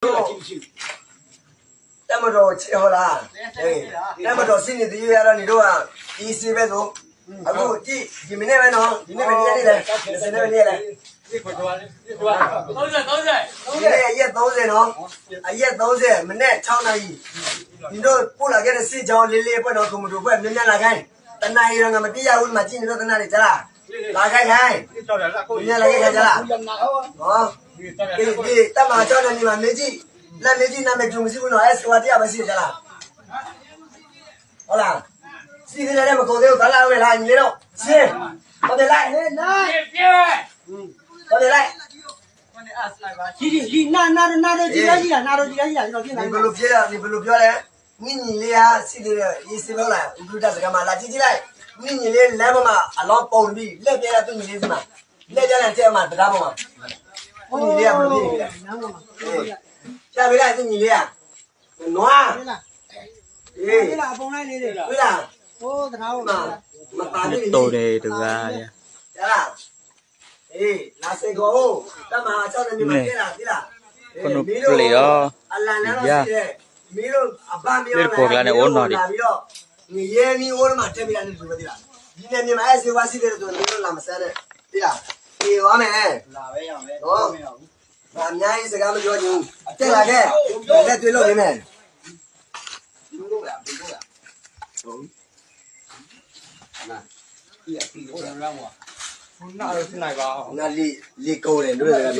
တပ်မတော်ကိုချစ်ဟောလား, တပ်မတော်စစ်နေသရွေ့ကတော့ နေတို့က အေးဆေးပဲဆို, အခုကြည့်, ဒီမနက်ပဲနော်, ဒီနေ့ပဲ ဒီနေ့လဲ, ဒီနေ့ပဲ ဒီနေ့လဲ, ဒီနေ့အရက်သုံးဆယ်နော်, အရက်သုံးဆယ်, မနက်ခြောက်နာရီ, နေတို့ပို့လာခဲ့တဲ့စစ်ကြောင်းလေးလေးအဖွဲ့နော်, ကိုမတူအဖွဲ့ များများလာခဲ့, တနာရီတော့ငါမပြရဘူး, ဒီမှာကြည့်နေတော့ တနာရီကြာလာ, လာခဲ့ခိုင်း, များများလာခဲ့ခိုင်းကြာလာ, နော်, ဒီတပ်မဟာခြောက်နယ်မြေမှာမေးကြည့်, လှမ်းမေးကြည့်, နာမည်ကြုံမရှိဘူးနော်, အဲစကဝါတစ်ယောက်ပဲရှိတယ်ကြာလာ, ဟုတ်လား, ရှိသေးတယ်မကုန်သေးဘူး, သွားလာဝယ်လာညီလေးတို့, ရှင်း, သွားပြန်လိုက်, သွားပြန်လိုက်, ဒီဒီဒီနာနာဒီနာဒီဒီကရှိလား, နာဒီဒီကရှိလား, ဒီတော့ဖြစ်လာ, နင်ဘယ်လိုပြောလဲ, နင်ဘယ်လိုပြောလဲ, နင့်ညီလေးကရှိသေးတယ်, ရေးစင်းလို့လား, ဥက္ကဋ္ဌစကားမှာ လာကြည့်ကြည့်လိုက်, နင့်ညီလေးလမ်းပေါ်မှာအလောင်းပုံပြီး, လှည့်ပြလိုက်သူ့ညီလေးဆီမှာ, လှည့်ပြလိုက်တဲ့မှာ တရားပေါ်မှာ, နင့်ညီလေးကဘယ်လိုဖြစ်နေလဲ, ပြပေးလိုက်သူ့ညီလေးက, နွား, အေး, တွေ့လား, မပါဘူး, တိၢ်န့ၣ်တဂၤ, အေး, လာစင်ကောအိ, တပ်မဟာခြောက်နယ်မြေမှာကဲလာသီးလား, မင်းတို့အလံလမ်းတော့ရှိတယ်, မင်းတို့အဘမင်းအောင်လှိုင်က မင်းတို့ကိုလာပြီးတော့ ငရဲမီးအိုးထဲမှာထည့်ပေးတာနဲ့တူပဲသီးလား, ဒီနယ်မြေမှာအဲစကဝါရှိသေးတယ်ဆိုရင် မင်းတို့လာမစမ်းနဲ့, သီးလား, သေသွားမယ်, နော်, ငါအများကြီးစကားမပြောချင်ဘူး, တက်လာခဲ့, လက်တွေ့လုပ်နေမယ်. 那里，里高的，对不对？